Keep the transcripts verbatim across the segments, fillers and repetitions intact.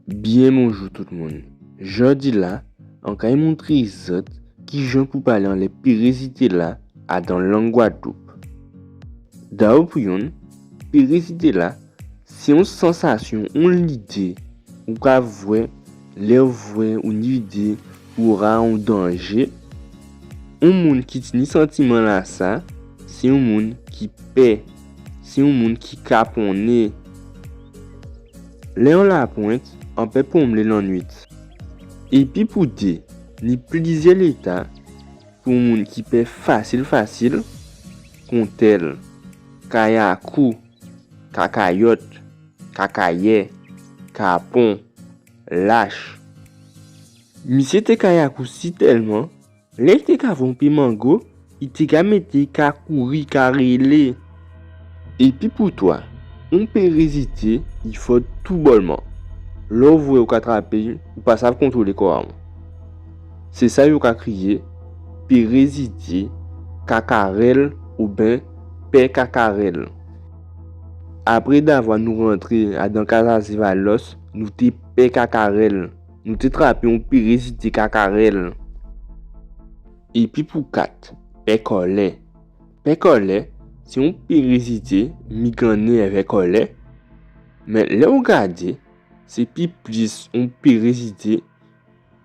Byen bonjou tout moun. Jòdi-la, an kay montré zòt kijan pou palé anlè pérézité-la adan lang Gwadloup. Dabò pou yonn, pérézité-la sé on sansasyon, on lidé ou ka vwè lè ou vwè ou ni lidé pou ra on danjé. On moun ki tini santiman-lasa sé on moun ki pè, sé on moun ki kaponné. Lè on lapwent, an pè pwonmné lannuit. Épi pou dé, ni plizyè léta pou moun ki pè fasil fasil, kontèl kayakou, kakayòt, kakayè, kapon, lach. Misyé té kayakou sitèlman, lè i té ka vwè on pé mango, i té ka mété ka kouri, ka rélé. Épi pou twa, on pérézité i fò toubòlman. Lè ou vwè ou ka trapé, ou pa sav kontwolé kò a'w. Sé sa yo ka kriyé pérézité kakarèl oben pè kakarèl. Apré davwa nou rantré adan kaz a Zévalòs, nou té pè kakarèl. Nou té trapé on pérézité kakarèl. Épi pou kat, pè kòlè. Pè kòlè sé on pérézité migannné èvè kòlè. Mé lè ou gadé, sé pi plis on pérézité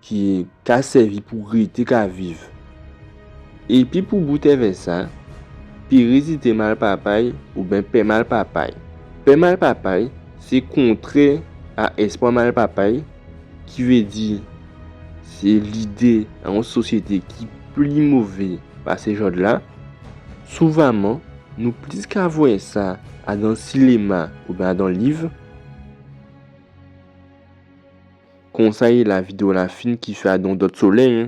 ki ka sèvi pou rété ka viv. Épi pou bout èvè sa, pérézité malpapay oben pè malpapay. Pè malpapay sé kontrè a èspwa malpapay, ki vé di sé lidé a on sosyété ki pli mové pasé jòdla. Souvanman nou plis ka vwè sa adan sinéma oben adan liv. Konsa yé la, vidéo-la fin, kifè adan on dòt solèy, en.